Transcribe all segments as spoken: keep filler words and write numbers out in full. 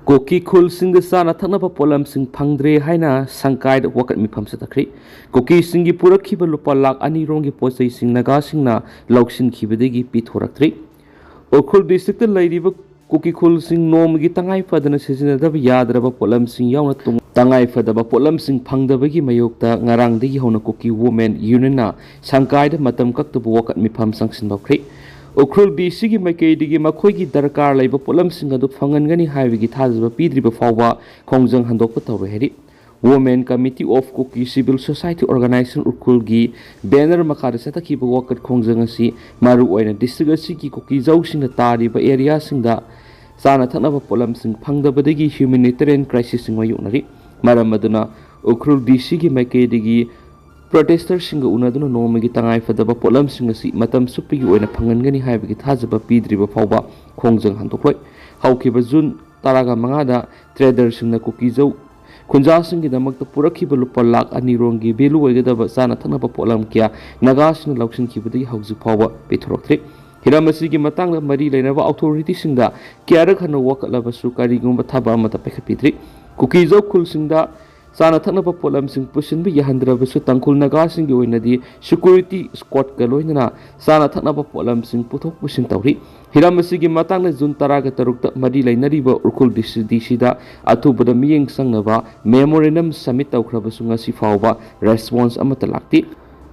ꯀꯨꯀꯤ ꯈꯨꯜꯁꯤꯡꯗ ꯆꯥꯅ ꯊꯛꯅꯕ ꯄꯣꯠꯂꯝꯁꯤꯡ ꯐꯪꯗ꯭ꯔꯦ ꯍꯥꯏꯅ ꯁꯪꯀꯥꯏꯗ ꯋꯥꯀꯠ ꯃꯤꯐꯝ ꯆꯠꯊꯈ꯭ꯔꯤ꯫ ꯀꯨꯀꯤꯁꯤꯡꯒꯤ ꯄꯨꯔꯛꯈꯤꯕ ꯂꯨꯄꯥ ꯂꯥꯈ ꯑꯅꯤ ꯔꯣꯝꯒꯤ ꯄꯣꯠ ꯆꯩꯁꯤꯡ ꯅꯥꯒꯥꯁꯤꯡꯅ ꯂꯧꯁꯤꯟꯈꯤꯕꯗꯒꯤ ꯄꯤꯊꯣꯔꯛꯇ꯭ꯔꯤ꯫ ꯎꯈ꯭ꯔꯨꯜ ꯗꯤꯁꯇ꯭ꯔꯤꯛꯇ ꯂꯩꯔꯤꯕ ꯀꯨꯀꯤ ꯈꯨꯜꯁꯤꯡ ꯅꯣꯡꯃꯒꯤ ꯇꯉꯥꯏ ꯐꯗꯅ ꯁꯤꯖꯤꯟꯅꯗꯕ ꯌꯥꯗ꯭ꯔꯕ ꯄꯣꯠꯂꯝꯁꯤꯡ ꯌꯥꯎꯅ ꯇꯣꯉꯥꯟ ꯇꯉꯥꯏ ꯐꯗꯕ ꯄꯣꯠꯂꯝꯁꯤꯡ ꯐꯪꯗꯕꯒꯤ ꯃꯥꯌꯣꯛꯇ ꯉꯔꯥꯡꯗꯒꯤ ꯍꯧꯅ ꯀꯨꯀꯤ ꯋꯨꯃꯦꯟ ꯌꯨꯅꯤꯌꯟꯅ ꯁꯪꯀꯥꯏꯗ ꯃꯇꯝ ꯀꯛꯇꯕ ꯋꯥꯀꯠ ꯃꯤꯐꯝ ꯆꯪꯁꯤꯟꯕ ꯍꯧꯈ꯭ꯔꯤ꯫ ꯎꯈ꯭ꯔꯨꯜ ꯗꯤ ꯁꯤꯒꯤ ꯃꯥꯏꯀꯩꯗꯒꯤ ꯃꯈꯣꯏꯒꯤ ꯗꯔꯀꯥꯔ ꯂꯩꯕ ꯄꯣꯠꯂꯝꯁꯤꯡ ꯑꯗꯨ ꯐꯪꯍꯟꯒꯅꯤ ꯍꯥꯏꯕꯒꯤ ꯊꯥꯖꯕ ꯄꯤꯗ꯭ꯔꯤꯕ ꯐꯥꯎꯕ ꯈꯣꯡꯖꯪ ꯍꯟꯗꯣꯛꯄ ꯇꯧꯔꯣꯏ ꯍꯥꯏꯔꯤ꯫ Women Committee of Kuki Civil Society Organization ꯎꯈ꯭ꯔꯨꯜꯒꯤ ꯕꯦꯅꯔ ꯃꯈꯥꯗ ꯆꯠꯊꯈꯤꯕ ꯋꯥꯀꯠ ꯈꯣꯡꯖꯪ ꯑꯁꯤ ꯃꯔꯨꯑꯣꯏꯅ ꯗꯤꯁꯇ꯭ꯔꯤꯛ ꯑꯁꯤꯒꯤ ꯀꯨꯀꯤꯖꯧꯁꯤꯡꯅ ꯇꯥꯔꯤꯕ ꯑꯦꯔꯤꯌꯥꯁꯤꯡꯗ ꯆꯥꯅ ꯊꯛꯅꯕ ꯄꯣꯠꯂꯝꯁꯤꯡ ꯐꯪꯗꯕꯗꯒꯤ ꯍ꯭ꯌꯨꯃꯦꯅꯤꯇꯦꯔꯤꯌꯟ ꯀ꯭ꯔꯥꯏꯁꯤꯁꯁꯤꯡ ꯃꯥꯌꯣꯛꯅꯔꯤ꯫ ꯃꯔꯝ ꯑꯗꯨꯅ ꯎꯈ꯭ꯔꯨꯜ ꯗꯤ ꯁꯤꯒꯤ ꯃꯥꯏꯀꯩꯗꯒꯤ ꯄ꯭ꯔꯣꯇꯦꯁꯇꯔꯁꯤꯡꯒ ꯎꯅꯗꯨꯅ ꯅꯣꯡꯃꯒꯤ ꯇꯉꯥꯏ ꯐꯗꯕ ꯄꯣꯠꯂꯝꯁꯤꯡ ꯑꯁꯤ ꯃꯇꯝ ꯆꯨꯞꯄꯒꯤ ꯑꯣꯏꯅ ꯐꯪꯍꯟꯒꯅꯤ ꯍꯥꯏꯕꯒꯤ ꯊꯥꯖꯕ ꯄꯤꯗ꯭ꯔꯤꯕ ꯐꯥꯎꯕ ꯈꯣꯡꯖꯪ ꯍꯟꯗꯣꯛꯂꯣꯏ꯫ ꯍꯧꯈꯤꯕ ꯖꯨꯟ ꯇꯔꯥꯃꯉꯥꯗ ꯇ꯭ꯔꯦꯗꯔꯁꯤꯡꯅ ꯀꯨꯀꯤꯖꯧ ꯈꯨꯟꯖꯥꯁꯤꯡꯒꯤꯗꯃꯛꯇ ꯄꯨꯔꯛꯈꯤꯕ ꯂꯨꯄꯥ ꯂꯥꯈ ꯑꯅꯤ ꯔꯣꯝꯒꯤ ꯚꯦꯂꯨ ꯑꯣꯏꯒꯗꯕ ꯆꯥꯅ ꯊꯛꯅꯕ ꯄꯣꯠꯂꯝ ꯀꯌꯥ ꯅꯥꯒꯥꯁꯤꯡꯅ ꯂꯧꯁꯤꯟꯈꯤꯕꯗꯒꯤ ꯍꯧꯖꯤꯛ ꯐꯥꯎꯕ ꯄꯤꯊꯣꯔꯛꯇ꯭ꯔꯤ꯫ ꯍꯤꯔꯝ ꯑꯁꯤꯒꯤ ꯃꯇꯥꯡꯗ ꯃꯔꯤ ꯂꯩꯅꯕ ꯑꯣꯊꯣꯔꯤꯇꯤꯁꯤꯡꯗ ꯀꯌꯥꯔꯛ ꯍꯟꯅ ꯋꯥꯀꯠꯂꯕꯁꯨ ꯀꯔꯤꯒꯨꯝꯕ ꯊꯕꯛ ꯑꯃꯠꯇ ꯄꯥꯏꯈꯠꯄꯤꯗ꯭ꯔꯤ꯫ ꯀꯨꯀꯤꯖꯧ ꯈꯨꯜꯁꯤꯡꯗ ꯆꯥꯅ ꯊꯛꯅꯕ ꯄꯣꯠꯂꯝꯁꯤꯡ ꯄꯨꯁꯤꯟꯕ ꯌꯥꯍꯟꯗ꯭ꯔꯕꯁꯨ ꯇꯥꯡꯈꯨꯜ ꯅꯥꯒꯥꯁꯤꯡꯒꯤ ꯑꯣꯏꯅꯗꯤ ꯁꯦꯀ꯭ꯌꯨꯔꯤꯇꯤ ꯁ꯭ꯀ꯭ꯋꯥꯗꯀ ꯂꯣꯏꯅꯅ ꯆꯥꯅ ꯊꯛꯅꯕ ꯄꯣꯠꯂꯝꯁꯤꯡ ꯄꯨꯊꯣꯛ ꯄꯨꯁꯤꯟ ꯇꯧꯔꯤ꯫ ꯍꯤꯔꯝ ꯑꯁꯤꯒꯤ ꯃꯇꯥꯡꯗ ꯖꯨꯟ ꯇꯔꯥꯒ ꯇꯔꯨꯛꯇ ꯃꯔꯤ ꯂꯩꯅꯔꯤꯕ ꯎꯈ꯭ꯔꯨꯜ ꯗꯤ ꯁꯤꯗ ꯑꯊꯨꯕꯗ ꯃꯤꯠꯌꯦꯡ ꯆꯪꯅꯕ ꯃꯦꯃꯣꯔꯦꯟꯗꯝ ꯁꯕꯃꯤꯠ ꯇꯧꯈ꯭ꯔꯕꯁꯨ ꯉꯁꯤ ꯐꯥꯎꯕ ꯔꯦꯁꯄꯣꯟꯁ ꯑꯃꯠꯇ ꯂꯥꯛꯇꯦ꯫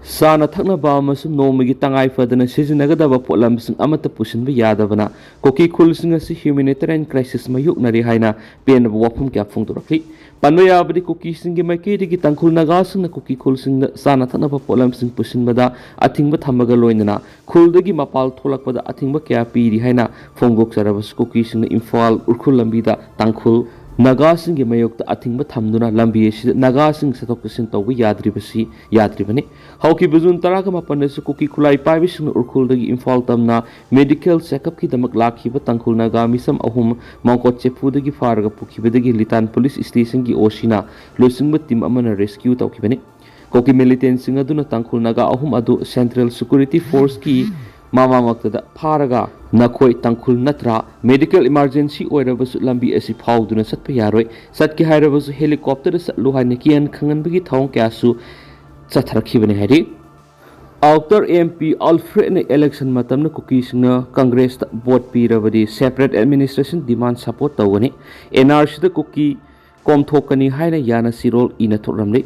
ꯆꯥꯅ ꯊꯛꯅꯕ ꯑꯃꯁꯨꯡ ꯅꯣꯡꯃꯒꯤ ꯇꯉꯥꯏ ꯐꯗꯅ ꯁꯤꯖꯤꯟꯅꯒꯗꯕ ꯄꯣꯠꯂꯝꯁꯤꯡ ꯑꯃꯠꯇ ꯄꯨꯁꯤꯟꯕ ꯌꯥꯗꯕꯅ ꯀꯨꯀꯤ ꯈꯨꯜꯁꯤꯡ ꯑꯁꯤ ꯍ꯭ꯌꯨꯃꯦꯅꯤꯇꯦꯔꯤꯌꯟ ꯀ꯭ꯔꯥꯏꯁꯤꯁ ꯃꯥꯌꯣꯛꯅꯔꯤ ꯍꯥꯏꯅ ꯄꯦꯟꯗꯕ ꯋꯥꯐꯝ ꯀꯌꯥ ꯐꯣꯡꯗꯣꯔꯛꯂꯤ꯫ ꯄꯟꯕ ꯌꯥꯕꯗꯤ ꯀꯨꯀꯤꯁꯤꯡꯒꯤ ꯃꯥꯏꯀꯩꯗꯒꯤ ꯇꯥꯡꯈꯨꯜ ꯅꯥꯒꯥꯁꯤꯡꯅ ꯀꯨꯀꯤ ꯈꯨꯜꯁꯤꯡꯗ ꯆꯥꯅ ꯊꯛꯅꯕ ꯄꯣꯠꯂꯝꯁꯤꯡ ꯄꯨꯁꯤꯟꯕꯗ ꯑꯊꯤꯡꯕ ꯊꯝꯕꯒ ꯂꯣꯏꯅꯅ ꯈꯨꯜꯗꯒꯤ ꯃꯄꯥꯟ ꯊꯣꯛꯂꯛꯄꯗ ꯑꯊꯤꯡꯕ ꯀꯌꯥ ꯄꯤꯔꯤ ꯍꯥꯏꯅ ꯐꯣꯡꯗꯣꯛꯆꯔꯕꯁꯨ ꯀꯨꯀꯤꯁꯤꯡꯅ ꯏꯝꯐꯥꯜ ꯎꯈ꯭ꯔꯨꯜ ꯂꯝꯕꯤꯗ ꯇꯥꯡꯈꯨꯜ ꯅꯥꯒꯥꯁꯤꯡꯒꯤ ꯃꯥꯌꯣꯛꯇ ꯑꯊꯤꯡꯕ ꯊꯝꯗꯨꯅ ꯂꯝꯕꯤ ꯑꯁꯤꯗ ꯅꯥꯒꯥꯁꯤꯡ ꯆꯠꯊꯣꯛ ꯆꯠꯁꯤꯟ ꯇꯧꯕ ꯌꯥꯗ꯭ꯔꯤꯕꯁꯤ ꯌꯥꯗ꯭ꯔꯤꯕꯅꯤ꯫ ꯍꯧꯈꯤꯕ ꯖꯨꯟ ꯇꯔꯥꯒ ꯃꯥꯄꯟꯗꯁꯨ ꯀꯨꯀꯤ ꯈꯨꯠꯂꯥꯏ ꯄꯥꯏꯕꯁꯤꯡꯅ ꯎꯈ꯭ꯔꯨꯜꯗꯒꯤ ꯏꯝꯐꯥꯜ ꯇꯝꯅ ꯃꯦꯗꯤꯀꯦꯜ ꯆꯦꯛꯑꯞꯀꯤꯗꯃꯛ ꯂꯥꯛꯈꯤꯕ ꯇꯥꯡꯈꯨꯜ ꯅꯥꯒꯥ ꯃꯤꯁꯝ ꯑꯍꯨꯝ ꯃꯥꯡꯀꯣꯠ ꯆꯦꯐꯨꯗꯒꯤ ꯐꯥꯔꯒ ꯄꯨꯈꯤꯕꯗꯒꯤ ꯂꯤꯇꯥꯟ ꯄꯨꯂꯤꯁ ꯁ꯭ꯇꯦꯁꯟꯒꯤ ꯑꯣ ꯁꯤꯅ ꯂꯨꯆꯤꯡꯕ ꯇꯤꯝ ꯑꯃꯅ ꯔꯦꯁꯀ꯭ꯌꯨ ꯇꯧꯈꯤꯕꯅꯤ꯫ ꯀꯨꯀꯤ ꯃꯤꯂꯤꯇꯦꯟꯁꯤꯡ ꯑꯗꯨꯅ ꯇꯥꯡꯈꯨꯜ ꯅꯥꯒꯥ ꯑꯍꯨꯝ ꯑꯗꯨ ꯁꯦꯟꯇ꯭ꯔꯦꯜ ꯁꯦꯀ꯭ꯌꯨꯔꯤꯇꯤ ꯐꯣꯔꯁꯀꯤ ꯃꯃꯥꯃꯛꯇꯗ ꯐꯥꯔꯒ, "ꯅꯈꯣꯏ ꯇꯥꯡꯈꯨꯜ ꯅꯠꯇ꯭ꯔꯥ? ꯃꯦꯗꯤꯀꯦꯜ ꯏꯃꯥꯔꯖꯦꯟꯁꯤ ꯑꯣꯏꯔꯕꯁꯨ ꯂꯝꯕꯤ ꯑꯁꯤ ꯐꯥꯎꯗꯨꯅ ꯆꯠꯄ ꯌꯥꯔꯣꯏ, ꯆꯠꯀꯦ ꯍꯥꯏꯔꯕꯁꯨ ꯍꯦꯂꯤꯀꯣꯞꯇꯔꯗ ꯆꯠꯂꯨ" ꯍꯥꯏꯅ ꯀꯤꯍꯟ ꯈꯪꯍꯟꯕꯒꯤ ꯊꯧꯑꯣꯡ ꯀꯌꯥꯁꯨ ꯆꯠꯊꯔꯛꯈꯤꯕꯅꯤ ꯍꯥꯏꯔꯤ꯫ ꯑꯥꯎꯇꯔ ꯑꯦꯝ ꯄꯤ ꯑꯜꯐ꯭ꯔꯦꯗꯅ ꯏꯂꯦꯛꯁꯟ ꯃꯇꯝꯗ ꯀꯨꯀꯤꯁꯤꯡꯅ ꯀꯪꯒ꯭ꯔꯦꯁꯇ ꯚꯣꯠ ꯄꯤꯔꯕꯗꯤ ꯁꯦꯄꯔꯦꯠ ꯑꯦꯗꯃꯤꯅꯤꯁꯇ꯭ꯔꯦꯁꯟ ꯗꯤꯃꯥꯟ ꯁꯄꯣꯔꯠ ꯇꯧꯒꯅꯤ, ꯑꯦꯟ ꯑꯥꯔ ꯁꯤꯗ ꯀꯨꯀꯤ ꯀꯣꯝꯊꯣꯛꯀꯅꯤ ꯍꯥꯏꯅ ꯌꯥꯅ ꯁꯤꯔꯣꯜ ꯏꯅ ꯊꯣꯛꯂꯝꯂꯤ꯫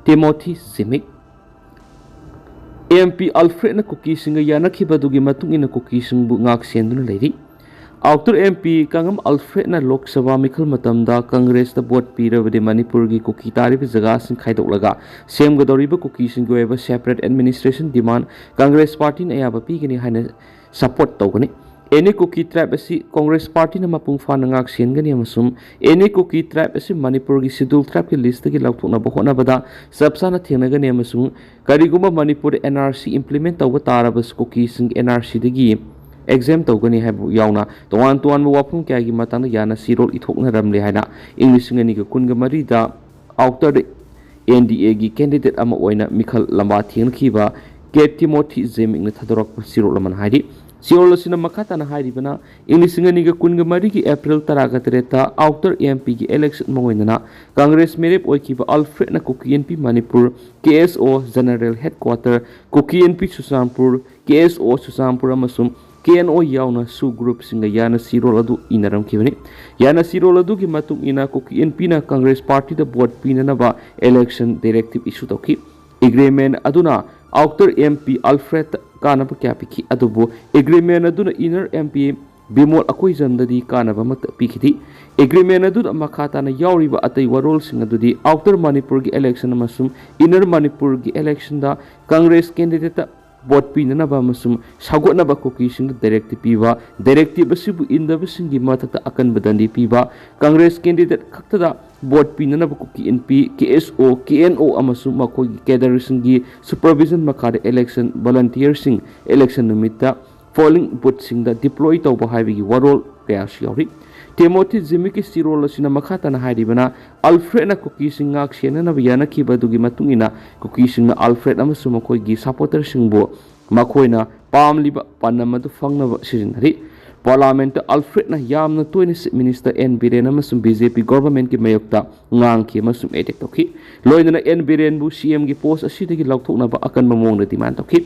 ꯇꯤꯃꯣꯊꯤ ꯖꯤꯃꯤꯛ꯫ ꯑꯦꯝ ꯄꯤ ꯑꯜꯐ꯭ꯔꯦꯗꯅ ꯀꯨꯀꯤꯁꯤꯡꯒ ꯌꯥꯅꯈꯤꯕꯗꯨꯒꯤ ꯃꯇꯨꯡ ꯏꯟꯅ ꯀꯨꯀꯤꯁꯤꯡꯕꯨ ꯉꯥꯛ ꯁꯦꯟꯗꯨꯅ ꯂꯩꯔꯤ꯫ Outer M P ꯀꯥꯡꯉꯝ ꯑꯜꯐ꯭ꯔꯦꯗꯅ Lok Sabha ꯃꯤꯈꯜ ꯃꯇꯝꯗ ꯀꯪꯒ꯭ꯔꯦꯁꯇ ꯚꯣꯠ ꯄꯤꯔꯕꯗꯤ ꯃꯅꯤꯄꯨꯔꯒꯤ ꯀꯨꯀꯤ ꯇꯥꯔꯤꯕ ꯖꯒꯥꯁꯤꯡ ꯈꯥꯏꯗꯣꯛꯂꯒ ꯁꯦꯝꯒꯗꯧꯔꯤꯕ ꯀꯨꯀꯤꯁꯤꯡꯒꯤ ꯑꯣꯏꯕ ꯁꯦꯄꯔꯦꯠ ꯑꯦꯗꯃꯤꯅꯤꯁꯇ꯭ꯔꯦꯁꯟ ꯗꯤꯃꯥꯟ ꯀꯪꯒ꯭ꯔꯦꯁ ꯄꯥꯔꯇꯤꯅ ꯑꯌꯥꯕ ꯄꯤꯒꯅꯤ ꯍꯥꯏꯅ ꯁꯄꯣꯔꯠ ꯇꯧꯒꯅꯤ꯫ ꯑꯦꯅꯤ ꯀꯨꯀꯤ ꯇ꯭ꯔꯥꯏꯕ ꯑꯁꯤ ꯀꯪꯒ꯭ꯔꯦꯁ ꯄꯥꯔꯇꯤꯅ ꯃꯄꯨꯡ ꯐꯥꯅ ꯉꯥꯛ ꯁꯦꯟꯒꯅꯤ ꯑꯃꯁꯨꯡ ꯑꯦꯅꯤ ꯀꯨꯀꯤ ꯇ꯭ꯔꯥꯏꯕ ꯑꯁꯤ ꯃꯅꯤꯄꯨꯔꯒꯤ ꯁꯤꯗꯨꯜ ꯇ꯭ꯔꯥꯏꯕꯀꯤ ꯂꯤꯁꯇꯒꯤ ꯂꯧꯊꯣꯛꯅꯕ ꯍꯣꯠꯅꯕꯗ ꯆꯞ ꯆꯥꯅ ꯊꯦꯡꯅꯒꯅꯤ ꯑꯃꯁꯨꯡ ꯀꯔꯤꯒꯨꯝꯕ ꯃꯅꯤꯄꯨꯔꯗ ꯑꯦꯟ ꯑꯥꯔ ꯁꯤ ꯏꯝꯄ꯭ꯂꯤꯃꯦꯟ ꯇꯧꯕ ꯇꯥꯔꯕꯁꯨ ꯀꯨꯀꯤꯁꯤꯡ ꯑꯦꯟ ꯑꯥꯔ ꯁꯤꯗꯒꯤ ꯑꯦꯛꯖꯦꯝ ꯇꯧꯒꯅꯤ ꯍꯥꯏꯕ ꯌꯥꯎꯅ ꯇꯣꯉꯥꯟ ꯇꯣꯉꯥꯟꯕ ꯋꯥꯐꯝ ꯀꯌꯥꯒꯤ ꯃꯇꯥꯡꯗ ꯌꯥꯅ ꯁꯤꯔꯣꯜ ꯏꯊꯣꯛꯅꯔꯝꯂꯦ ꯍꯥꯏꯅ ꯏꯪ ꯂꯤꯁꯤꯡ ꯑꯅꯤꯒ ꯀꯨꯟꯒ ꯃꯔꯤꯗ ꯑꯥꯎꯇꯔꯗ ꯑꯦꯟ ꯗꯤ ꯑꯦꯒꯤ ꯀꯦꯟꯗꯤꯗꯦꯠ ꯑꯃ ꯑꯣꯏꯅ ꯃꯤꯈꯜ ꯂꯝꯕꯥ ꯊꯦꯡꯅꯈꯤꯕ ꯀꯦ ꯇꯤꯃꯣꯊꯤ ꯖꯦꯃꯤꯛꯅ ꯊꯥꯗꯣꯔꯛꯄ ꯆꯦꯔꯣꯜ ꯑꯃꯅ ꯍꯥꯏꯔꯤ꯫ ꯆꯦꯔꯣꯜ ꯑꯁꯤꯅ ꯃꯈꯥ ꯇꯥꯅ ꯍꯥꯏꯔꯤꯕꯅ, ꯏꯪ ꯂꯤꯁꯤꯡ ꯑꯅꯤꯒ ꯀꯨꯟꯒ ꯃꯔꯤꯒꯤ ꯑꯦꯄ꯭ꯔꯤꯜ ꯇꯔꯥꯒ ꯇꯔꯦꯠꯇ ꯑꯥꯎꯇꯔ ꯑꯦꯝ ꯄꯤꯒꯤ ꯏꯂꯦꯛꯁꯟ ꯃꯥꯡꯑꯣꯏꯅꯅ ꯀꯪꯒ꯭ꯔꯦꯁ ꯃꯤꯔꯦꯞ ꯑꯣꯏꯈꯤꯕ ꯑꯜꯐ꯭ꯔꯦꯗꯅ ꯀꯨꯀꯤ ꯑꯦꯟ ꯄꯤ ꯃꯅꯤꯄꯨꯔ, ꯀꯦ ꯑꯦꯁ ꯑꯣ ꯖꯦꯅꯔꯦꯜ ꯍꯦꯗꯀ꯭ꯋꯥꯇꯔ, ꯀꯨꯀꯤ ꯑꯦꯟ ꯄꯤ ꯆꯨꯔꯆꯥꯟꯄꯨꯔ, ꯀꯦ ꯑꯦꯁ ꯑꯣ ꯆꯨꯔꯆꯥꯟꯄꯨꯔ ꯑꯃꯁꯨꯡ ꯀꯦ ꯑꯦꯟ ꯑꯣ ꯌꯥꯎꯅ ꯁꯨ ꯒ꯭ꯔꯨꯞꯁꯤꯡꯒ ꯌꯥꯅ ꯁꯤꯔꯣꯜ ꯑꯗꯨ ꯏꯅꯔꯝꯈꯤꯕꯅꯤ꯫ ꯌꯥꯅ ꯁꯤꯔꯣꯜ ꯑꯗꯨꯒꯤ ꯃꯇꯨꯡ ꯏꯟꯅ ꯀꯨꯀꯤ ꯑꯦꯟ ꯄꯤꯅ ꯀꯪꯒ꯭ꯔꯦꯁ ꯄꯥꯔꯇꯤꯗ ꯚꯣꯠ ꯄꯤꯅꯅꯕ ꯏꯂꯦꯛꯁꯟ ꯗꯥꯏꯔꯦꯛꯇꯤꯞ ꯏꯁꯨ ꯇꯧꯈꯤ꯫ ꯑꯦꯒ꯭ꯔꯤꯃꯦꯟ ꯑꯗꯨꯅ ꯑꯥꯎꯇꯔ ꯑꯦꯝ ꯄꯤ ꯑꯜꯐ꯭ꯔꯦꯗ ꯀꯥꯟꯅꯕ ꯀꯌꯥ ꯄꯤꯈꯤ, ꯑꯗꯨꯕꯨ ꯑꯦꯒ꯭ꯔꯤꯃꯦꯟ ꯑꯗꯨꯅ ꯏꯅꯔ ꯑꯦꯝ ꯄꯤ ꯕꯤꯃꯣꯜ ꯑꯀꯣꯏꯖꯝꯗꯗꯤ ꯀꯥꯟꯅꯕ ꯑꯃꯠꯇ ꯄꯤꯈꯤꯗꯦ꯫ ꯑꯦꯒ꯭ꯔꯤꯃꯦꯟ ꯑꯗꯨꯗ ꯃꯈꯥ ꯇꯥꯅ ꯌꯥꯎꯔꯤꯕ ꯑꯇꯩ ꯋꯥꯔꯣꯜꯁꯤꯡ ꯑꯗꯨꯗꯤ ꯑꯥꯎꯇꯔ ꯃꯅꯤꯄꯨꯔꯒꯤ ꯏꯂꯦꯛꯁꯟ ꯑꯃꯁꯨꯡ ꯏꯅꯔ ꯃꯅꯤꯄꯨꯔꯒꯤ ꯏꯂꯦꯛꯁꯟꯗ ꯀꯪꯒ꯭ꯔꯦꯁ ꯀꯦꯟꯗꯤꯗꯦꯠꯇ ꯚꯣꯠ ꯄꯤꯅꯅꯕ ꯑꯃꯁꯨꯡ ꯁꯧꯒꯠꯅꯕ ꯀꯨꯀꯤꯁꯤꯡꯗ ꯗꯥꯏꯔꯦꯛꯇꯤꯞ ꯄꯤꯕ, ꯗꯥꯏꯔꯦꯛꯇꯤꯞ ꯑꯁꯤꯕꯨ ꯏꯟꯗꯕꯁꯤꯡꯒꯤ ꯃꯊꯛꯇ ꯑꯀꯟꯕ ꯗꯟꯗꯤ ꯄꯤꯕ, ꯀꯪꯒ꯭ꯔꯦꯁ ꯀꯦꯟꯗꯤꯗꯦꯠ ꯈꯛꯇꯗ ꯚꯣꯠ ꯄꯤꯅꯅꯕ ꯀꯨꯀꯤ ꯑꯦꯟ ꯄꯤ, ꯀꯦ ꯑꯦꯁ ꯑꯣ, ꯀꯦ ꯑꯦꯟ ꯑꯣ ꯑꯃꯁꯨꯡ ꯃꯈꯣꯏꯒꯤ ꯀꯦꯗꯔꯁꯤꯡꯒꯤ ꯁꯨꯄꯔꯚꯤꯖꯟ ꯃꯈꯥꯗ ꯏꯂꯦꯛꯁꯟ ꯚꯣꯂꯟꯇꯤꯌꯔꯁꯤꯡ ꯏꯂꯦꯛꯁꯟ ꯅꯨꯃꯤꯠꯇ ꯄꯣꯂꯤꯡ ꯕꯨꯠꯁꯤꯡꯗ ꯗꯤꯄ꯭ꯂꯣꯏ ꯇꯧꯕ ꯍꯥꯏꯕꯒꯤ ꯋꯥꯔꯣꯜ ꯀꯌꯥꯁꯨ ꯌꯥꯎꯔꯤ꯫ ꯇꯤꯃꯣꯊꯤ ꯖꯤꯃꯤꯛꯀꯤ ꯆꯦꯔꯣꯜ ꯑꯁꯤꯅ ꯃꯈꯥ ꯇꯥꯅ ꯍꯥꯏꯔꯤꯕꯅ, ꯑꯜꯐ꯭ꯔꯦꯗꯅ ꯀꯨꯀꯤꯁꯤꯡ ꯉꯥꯛ ꯁꯦꯟꯅꯅꯕ ꯌꯥꯅꯈꯤꯕ ꯑꯗꯨꯒꯤ ꯃꯇꯨꯡ ꯏꯟꯅ ꯀꯨꯀꯤꯁꯤꯡꯅ ꯑꯜꯐ꯭ꯔꯦꯗ ꯑꯃꯁꯨꯡ ꯃꯈꯣꯏꯒꯤ ꯁꯄꯣꯔꯇꯔꯁꯤꯡꯕꯨ ꯃꯈꯣꯏꯅ ꯄꯥꯝꯂꯤꯕ ꯄꯥꯟꯗꯝ ꯑꯗꯨ ꯐꯪꯅꯕ ꯁꯤꯖꯤꯟꯅꯔꯤ꯫ ꯄꯥꯔꯂꯥꯃꯦꯟꯠꯇ ꯑꯜꯐ꯭ꯔꯦꯗꯅ ꯌꯥꯝꯅ ꯇꯣꯏꯅ ꯆꯤꯐ ꯃꯤꯅꯤꯁꯇꯔ ꯑꯦꯟ ꯕꯤꯔꯦꯟ ꯑꯃꯁꯨꯡ ꯕꯤ ꯖꯦ ꯄꯤ ꯒꯣꯚꯔꯟꯃꯦꯟꯠꯀꯤ ꯃꯥꯌꯣꯛꯇ ꯉꯥꯡꯈꯤ ꯑꯃꯁꯨꯡ ꯑꯦꯇꯦꯛ ꯇꯧꯈꯤ꯫ ꯂꯣꯏꯅꯅ ꯑꯦꯟ ꯕꯤꯔꯦꯟꯕꯨ ꯁꯤ ꯑꯦꯝꯒꯤ ꯄꯣꯁ ꯑꯁꯤꯗꯒꯤ ꯂꯧꯊꯣꯛꯅꯕ ꯑꯀꯟꯕ ꯃꯑꯣꯡꯗ ꯗꯤꯃꯥꯟ ꯇꯧꯈꯤ꯫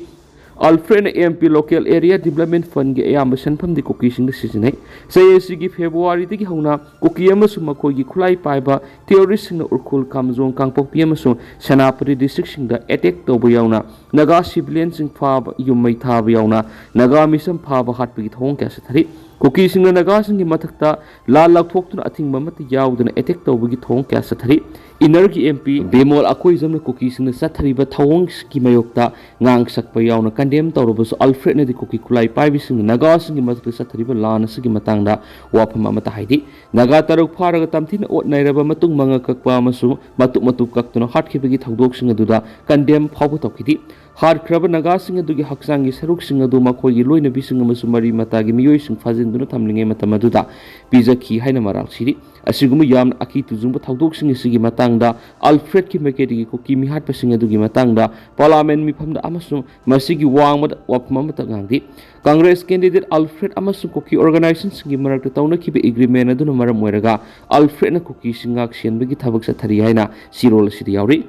ꯑꯜꯐ꯭ꯔꯦꯗꯅ ꯑꯦꯝ ꯄꯤ ꯂꯣꯀꯦꯜ ꯑꯦꯔꯤꯌꯥ ꯗꯤꯕꯂꯞꯃꯦꯟꯠ ꯐꯟꯒꯤ ꯑꯌꯥꯝꯕ ꯁꯦꯟꯐꯝꯗꯤ ꯀꯨꯀꯤꯁꯤꯡꯗ ꯁꯤꯖꯤꯟꯅꯩ꯫ ꯆꯍꯤ ꯑꯁꯤꯒꯤ ꯐꯦꯕ꯭ꯔꯨꯋꯥꯔꯤꯗꯒꯤ ꯍꯧꯅ ꯀꯨꯀꯤ ꯑꯃꯁꯨꯡ ꯃꯈꯣꯏꯒꯤ ꯈꯨꯠꯂꯥꯏ ꯄꯥꯏꯕ ꯇꯦꯔꯣꯔꯤꯁꯁꯤꯡꯅ ꯎꯈ꯭ꯔꯨꯜ, ꯀꯥꯝꯖꯣꯡ, ꯀꯥꯡꯄꯣꯛꯄꯤ ꯑꯃꯁꯨꯡ ꯁꯦꯅꯥꯄꯇꯤ ꯗꯤꯁꯇ꯭ꯔꯤꯛꯁꯤꯡꯗ ꯑꯦꯇꯦꯛ ꯇꯧꯕ ꯌꯥꯎꯅ ꯅꯥꯒꯥ ꯁꯤꯚꯤꯂꯤꯌꯟꯁꯤꯡ ꯐꯥꯕ, ꯌꯨꯝ ꯃꯩ ꯊꯥꯕ ꯌꯥꯎꯅ ꯅꯥꯒꯥ ꯃꯤꯁꯝ ꯐꯥꯕ, ꯍꯥꯠꯄꯒꯤ ꯊꯧꯑꯣꯡ ꯀꯌꯥ ꯆꯠꯊꯔꯤ꯫ ꯀꯨꯀꯤꯁꯤꯡꯅ ꯅꯥꯒꯥꯁꯤꯡꯒꯤ ꯃꯊꯛꯇ ꯂꯥꯟ ꯂꯧꯊꯣꯛꯇꯨꯅ ꯑꯊꯤꯡꯕ ꯑꯃꯠꯇ ꯌꯥꯎꯗꯅ ꯑꯦꯇꯦꯛ ꯇꯧꯕꯒꯤ ꯊꯧꯑꯣꯡ ꯀꯌꯥ ꯆꯠꯊꯔꯤ꯫ ꯏꯟꯅꯔꯒꯤ ꯑꯦꯝ ꯄꯤ ꯕꯤꯃꯣꯜ ꯑꯀꯣꯏꯖꯝꯅ ꯀꯨꯀꯤꯁꯤꯡꯅ ꯆꯠꯊꯔꯤꯕ ꯊꯧꯑꯣꯡꯒꯤ ꯃꯥꯌꯣꯛꯇ ꯉꯥꯡ ꯁꯛꯄ ꯌꯥꯎꯅ ꯀꯟꯗꯦꯝ ꯇꯧꯔꯕꯁꯨ, ꯑꯜꯐ꯭ꯔꯦꯗꯅꯗꯤ ꯀꯨꯀꯤ ꯈꯨꯠꯂꯥꯏ ꯄꯥꯏꯕꯤꯁꯤꯡꯅ ꯅꯥꯒꯥꯁꯤꯡꯒꯤ ꯃꯊꯛꯇ ꯆꯠꯊꯔꯤꯕ ꯂꯥꯟ ꯑꯁꯤꯒꯤ ꯃꯇꯥꯡꯗ ꯋꯥꯐꯝ ꯑꯃꯠꯇ ꯍꯥꯏꯗꯦ꯫ ꯅꯥꯒꯥ ꯇꯔꯨꯛ ꯐꯥꯔꯒ ꯇꯝꯊꯤꯅ ꯑꯣꯠ ꯅꯩꯔꯕ ꯃꯇꯨꯡ, ꯃꯉꯛ ꯀꯛꯄ ꯑꯃꯁꯨꯡ ꯃꯇꯨꯞ ꯃꯇꯨꯞ ꯀꯛꯇꯨꯅ ꯍꯥꯠꯈꯤꯕꯒꯤ ꯊꯧꯗꯣꯛꯁꯤꯡ ꯑꯗꯨꯗ ꯀꯟꯗꯦꯝ ꯐꯥꯎꯕ ꯇꯧꯈꯤꯗꯦ꯫ ꯍꯥꯠꯈ꯭ꯔꯕ ꯅꯥꯒꯥꯁꯤꯡ ꯑꯗꯨꯒꯤ ꯍꯛꯆꯥꯡꯒꯤ ꯁꯔꯨꯛꯁꯤꯡ ꯑꯗꯨ ꯃꯈꯣꯏꯒꯤ ꯂꯣꯏꯅꯕꯤꯁꯤꯡ ꯑꯃꯁꯨꯡ ꯃꯔꯤ ꯃꯇꯥꯒꯤ ꯃꯤꯑꯣꯏꯁꯤꯡ ꯐꯥꯖꯤꯟꯗꯨꯅ ꯊꯝꯂꯤꯉꯩ ꯃꯇꯝ ꯑꯗꯨꯗ ꯄꯤꯖꯈꯤ ꯍꯥꯏꯅ ꯃꯔꯥꯜ ꯁꯤꯔꯤ꯫ ꯑꯁꯤꯒꯨꯝꯕ ꯌꯥꯝꯅ ꯑꯀꯤ ꯇꯨꯖꯨꯡꯕ ꯊꯧꯗꯣꯛꯁꯤꯡ ꯑꯁꯤꯒꯤ ꯃꯇꯥꯡꯗ, ꯑꯜꯐ꯭ꯔꯦꯗꯀꯤ ꯃꯥꯏꯀꯩꯗꯒꯤ ꯀꯨꯀꯤ ꯃꯤꯍꯥꯠꯄꯁꯤꯡ ꯑꯗꯨꯒꯤ ꯃꯇꯥꯡꯗ ꯄꯥꯔꯂꯥꯃꯦꯟ ꯃꯤꯐꯝꯗ ꯑꯃꯁꯨꯡ ꯃꯁꯤꯒꯤ ꯋꯥꯡꯃꯗ ꯋꯥꯐꯝ ꯑꯃꯠꯇ ꯉꯥꯡꯗꯦ꯫ ꯀꯪꯒ꯭ꯔꯦꯁ ꯀꯦꯟꯗꯤꯗꯦꯠ ꯑꯜꯐ꯭ꯔꯦꯗ ꯑꯃꯁꯨꯡ ꯀꯨꯀꯤ ꯑꯣꯔꯒꯅꯥꯏꯖꯦꯁꯟꯁꯤꯡꯒꯤ ꯃꯔꯛꯇ ꯇꯧꯅꯈꯤꯕ ꯑꯦꯒ꯭ꯔꯤꯃꯦꯟ ꯑꯗꯨꯅ ꯃꯔꯝ ꯑꯣꯏꯔꯒ ꯑꯜꯐ꯭ꯔꯦꯗꯅ ꯀꯨꯀꯤꯁꯤꯡ ꯉꯥꯛ ꯁꯦꯟꯕꯒꯤ ꯊꯕꯛ ꯆꯠꯊꯔꯤ ꯍꯥꯏꯅ ꯆꯦꯔꯣꯜ ꯑꯁꯤꯗ ꯌꯥꯎꯔꯤ꯫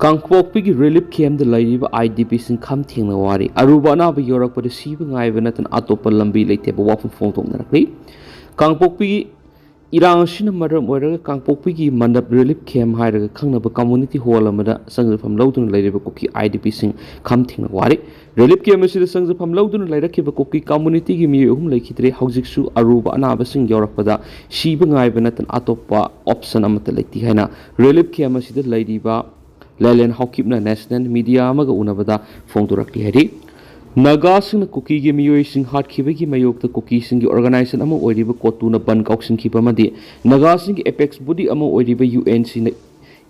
ꯀꯥꯡꯄꯣꯛꯄꯤꯒꯤ ꯔꯤꯂꯤꯐ ꯀꯦꯝꯞꯇ ꯂꯩꯔꯤꯕ ꯑꯥꯏ ꯗꯤ ꯄꯤꯁꯤꯡ ꯈꯝ ꯊꯦꯡꯅ ꯋꯥꯔꯤ꯫ ꯑꯔꯨꯕ ꯑꯅꯥꯕ ꯌꯧꯔꯛꯄꯗ ꯁꯤꯕ ꯉꯥꯏꯕ ꯅꯠꯇꯅ ꯑꯇꯣꯞꯄ ꯂꯝꯕꯤ ꯂꯩꯇꯦꯕ ꯋꯥꯐꯝ ꯐꯣꯡꯗꯣꯛꯅꯔꯛꯂꯤ꯫ ꯀꯥꯡꯄꯣꯛꯄꯤꯒꯤ ꯏꯔꯥꯡ ꯑꯁꯤꯅ ꯃꯔꯝ ꯑꯣꯏꯔꯒ ꯀꯥꯡꯄꯣꯛꯄꯤꯒꯤ ꯃꯟꯗꯞ ꯔꯤꯂꯤꯐ ꯀꯦꯝꯞ ꯍꯥꯏꯔꯒ ꯈꯪꯅꯕ ꯀꯝꯃ꯭ꯌꯨꯅꯤꯇꯤ ꯍꯣꯜ ꯑꯃꯗ ꯆꯪꯖꯐꯝ ꯂꯧꯗꯨꯅ ꯂꯩꯔꯤꯕ ꯀꯨꯀꯤ ꯑꯥꯏ ꯗꯤ ꯄꯤꯁꯤꯡ ꯈꯝ ꯊꯦꯡꯅ ꯋꯥꯔꯤ꯫ ꯔꯤꯂꯤꯐ ꯀꯦꯝꯞ ꯑꯁꯤꯗ ꯆꯪꯖꯐꯝ ꯂꯧꯗꯨꯅ ꯂꯩꯔꯛꯈꯤꯕ ꯀꯨꯀꯤ ꯀꯝꯃ꯭ꯌꯨꯅꯤꯇꯤꯒꯤ ꯃꯤꯑꯣꯏ ꯑꯍꯨꯝ ꯂꯩꯈꯤꯗ꯭ꯔꯦ꯫ ꯍꯧꯖꯤꯛꯁꯨ ꯑꯔꯨꯕ ꯑꯅꯥꯕꯁꯤꯡ ꯌꯧꯔꯛꯄꯗ ꯁꯤꯕ ꯉꯥꯏꯕ ꯅꯠꯇꯅ ꯑꯇꯣꯞꯄ ꯑꯣꯞꯁꯟ ꯑꯃꯠꯇ ꯂꯩꯇꯦ ꯍꯥꯏꯅ ꯔꯤꯂꯤꯐ ꯀꯦꯝꯞ ꯑꯁꯤꯗ ꯂꯩꯔꯤꯕ ꯂꯦꯂꯦꯟ ꯍꯥꯎꯀꯤꯞꯅ ꯅꯦꯁꯅꯦꯜ ꯃꯤꯗꯤꯌꯥ ꯑꯃꯒ ꯎꯅꯕꯗ ꯐꯣꯡꯗꯣꯔꯛꯂꯤ ꯍꯥꯏꯔꯤ꯫ ꯅꯥꯒꯥꯁꯤꯡꯅ ꯀꯨꯀꯤꯒꯤ ꯃꯤꯑꯣꯏꯁꯤꯡ ꯍꯥꯠꯈꯤꯕꯒꯤ ꯃꯥꯌꯣꯛꯇ ꯀꯨꯀꯤꯁꯤꯡꯒꯤ ꯑꯣꯔꯒꯅꯥꯏꯖꯦꯁꯟ ꯑꯃ ꯑꯣꯏꯔꯤꯕ ꯀꯣꯇꯨꯅ ꯕꯟ ꯀꯥꯎꯁꯤꯟꯈꯤꯕ ꯑꯃꯗꯤ ꯅꯥꯒꯥꯁꯤꯡꯒꯤ ꯑꯦꯄꯦꯛꯁ ꯕꯣꯗꯤ ꯑꯃ ꯑꯣꯏꯔꯤꯕ ꯌꯨ ꯑꯦꯟ ꯁꯤꯅ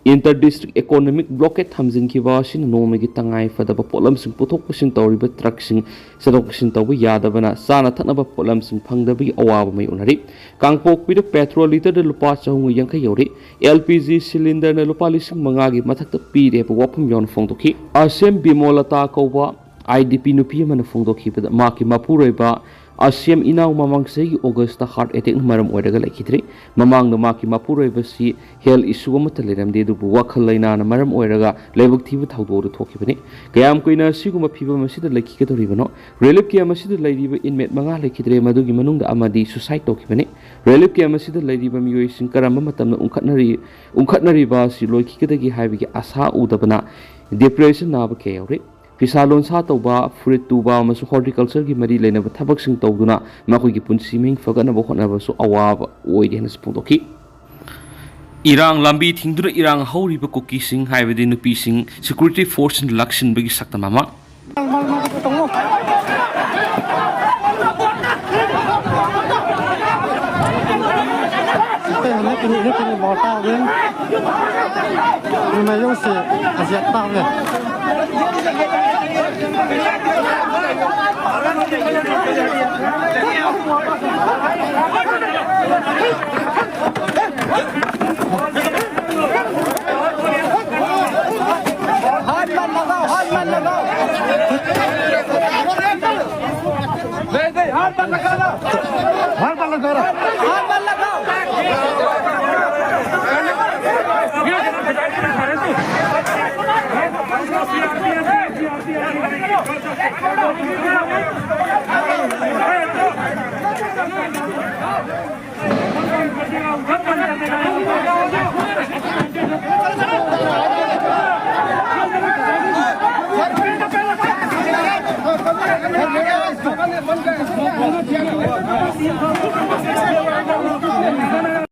ꯏꯟꯇꯔ ꯗꯤꯁꯇ꯭ꯔꯤꯛ ꯏꯀꯣꯅꯣꯃꯤꯛ ꯕ꯭ꯂꯣꯀꯦꯠ ꯊꯝꯖꯤꯟꯈꯤꯕ ꯑꯁꯤꯅ ꯅꯣꯡꯃꯒꯤ ꯇꯉꯥꯏ ꯐꯗꯕ ꯄꯣꯠꯂꯝꯁꯤꯡ ꯄꯨꯊꯣꯛ ꯄꯨꯁꯤꯟ ꯇꯧꯔꯤꯕ ꯇ꯭ꯔꯛꯁꯤꯡ ꯆꯠꯊꯣꯛ ꯆꯠꯁꯤꯟ ꯇꯧꯕ ꯌꯥꯗꯕꯅ ꯆꯥꯅ ꯊꯛꯅꯕ ꯄꯣꯠꯂꯝꯁꯤꯡ ꯐꯪꯗꯕꯒꯤ ꯑꯋꯥꯕ ꯃꯥꯌꯣꯛꯅꯔꯤ꯫ ꯀꯥꯡꯄꯣꯛꯄꯤꯗ ꯄꯦꯇ꯭ꯔꯣꯜ ꯂꯤꯇꯔꯗ ꯂꯨꯄꯥ ꯆꯍꯨꯝꯒ ꯌꯥꯡꯈꯩ ꯌꯧꯔꯤ꯫ ꯑꯦꯜ ꯄꯤ ꯖꯤ ꯁꯤꯂꯤꯟꯗꯔꯅ ꯂꯨꯄꯥ ꯂꯤꯁꯤꯡ ꯃꯉꯥꯒꯤ ꯃꯊꯛꯇ ꯄꯤꯔꯦ ꯍꯥꯏꯕ ꯋꯥꯐꯝ ꯌꯥꯎꯅ ꯐꯣꯡꯗꯣꯛꯈꯤ꯫ ꯑꯁꯦꯝ ꯕꯤꯃꯣꯂꯇꯥ ꯀꯧꯕ ꯑꯥꯏ ꯗꯤ ꯄꯤ ꯅꯨꯄꯤ ꯑꯃꯅ ꯐꯣꯡꯗꯣꯛꯈꯤꯕꯗ, ꯃꯍꯥꯛꯀꯤ ꯃꯄꯨꯔꯣꯏꯕ ꯑꯁꯤꯌꯝ ꯏꯅꯥꯎ ꯃꯃꯥꯡ ꯆꯍꯤꯒꯤ ꯑꯣꯒꯁꯇ ꯍꯥꯔꯠ ꯑꯦꯇꯦꯛꯅ ꯃꯔꯝ ꯑꯣꯏꯔꯒ ꯂꯩꯈꯤꯗ꯭ꯔꯦ꯫ ꯃꯃꯥꯡꯗ ꯃꯍꯥꯛꯀꯤ ꯃꯄꯨꯔꯣꯏꯕꯁꯤ ꯍꯦꯜꯊ ꯏꯁꯨ ꯑꯃꯠꯇ ꯂꯩꯔꯝꯗꯦ, ꯑꯗꯨꯕꯨ ꯋꯥꯈꯜ ꯂꯩꯅꯥꯅ ꯃꯔꯝ ꯑꯣꯏꯔꯒ ꯂꯥꯏꯕꯛ ꯊꯤꯕ ꯊꯧꯗꯣꯛ ꯑꯗꯨ ꯊꯣꯛꯈꯤꯕꯅꯤ꯫ ꯀꯌꯥꯝ ꯀꯨꯏꯅ ꯑꯁꯤꯒꯨꯝꯕ ꯐꯤꯕꯝ ꯑꯁꯤꯗ ꯂꯩꯈꯤꯒꯗꯧꯔꯤꯕꯅꯣ? ꯔꯤꯂꯤꯐ ꯀꯦꯝꯞ ꯑꯁꯤꯗ ꯂꯩꯔꯤꯕ ꯏꯟꯃꯦꯠ ꯃꯉꯥ ꯂꯩꯈꯤꯗ꯭ꯔꯦ, ꯃꯗꯨꯒꯤ ꯃꯅꯨꯡꯗ ꯑꯃꯗꯤ ꯁꯨꯁꯥꯏꯗ ꯇꯧꯈꯤꯕꯅꯤ꯫ ꯔꯤꯂꯤꯐ ꯀꯦꯝꯞ ꯑꯁꯤꯗ ꯂꯩꯔꯤꯕ ꯃꯤꯑꯣꯏꯁꯤꯡ ꯀꯔꯝꯕ ꯃꯇꯝꯗ ꯎꯪꯈꯠꯅꯔꯤ-, ꯎꯪꯈꯠꯅꯔꯤꯕ ꯑꯁꯤ ꯂꯣꯏꯈꯤꯒꯗꯒꯦ ꯍꯥꯏꯕꯒꯤ ꯑꯁꯥ ꯎꯗꯕꯅ ꯗꯤꯄ꯭ꯔꯦꯁꯟ ꯅꯥꯕ ꯀꯌꯥ ꯌꯥꯎꯔꯤ꯫ ꯐꯤꯁꯥ ꯂꯣꯟꯁꯥ ꯇꯧꯕ, ꯐꯨꯔꯤꯠ ꯇꯨꯕ ꯑꯃꯁꯨꯡ ꯍꯣꯔꯇꯤꯀꯜꯆꯔꯒꯤ ꯃꯔꯤ ꯂꯩꯅꯕ ꯊꯕꯛꯁꯤꯡ ꯇꯧꯗꯨꯅ ꯃꯈꯣꯏꯒꯤ ꯄꯨꯟꯁꯤ ꯃꯍꯤꯡ ꯐꯒꯠꯅꯕ ꯍꯣꯠꯅꯕꯁꯨ ꯑꯋꯥꯕ ꯑꯣꯏꯔꯤ ꯍꯥꯏꯅꯁꯨ ꯐꯣꯡꯗꯣꯛꯈꯤ꯫ ꯏꯔꯥꯡ ꯂꯝꯕꯤ ꯊꯤꯡꯗꯨꯅ ꯏꯔꯥꯡ ꯍꯧꯔꯤꯕ ꯀꯨꯀꯤꯁꯤꯡ, ꯍꯥꯏꯕꯗꯤ ꯅꯨꯄꯤꯁꯤꯡ, ꯁꯦꯀ꯭ꯌꯨꯔꯤꯇꯤ ꯐꯣꯔꯁꯁꯤꯡꯅ ꯂꯥꯛꯁꯤꯟꯕꯒꯤ ꯁꯛꯇꯝ ꯑꯃ꯫ हाथ मत लगाओ, हाथ मत लगाओ। नहीं, नहीं, हाथ मत लगाना। हाथ मत लगाओ। हाथ मत लगाओ।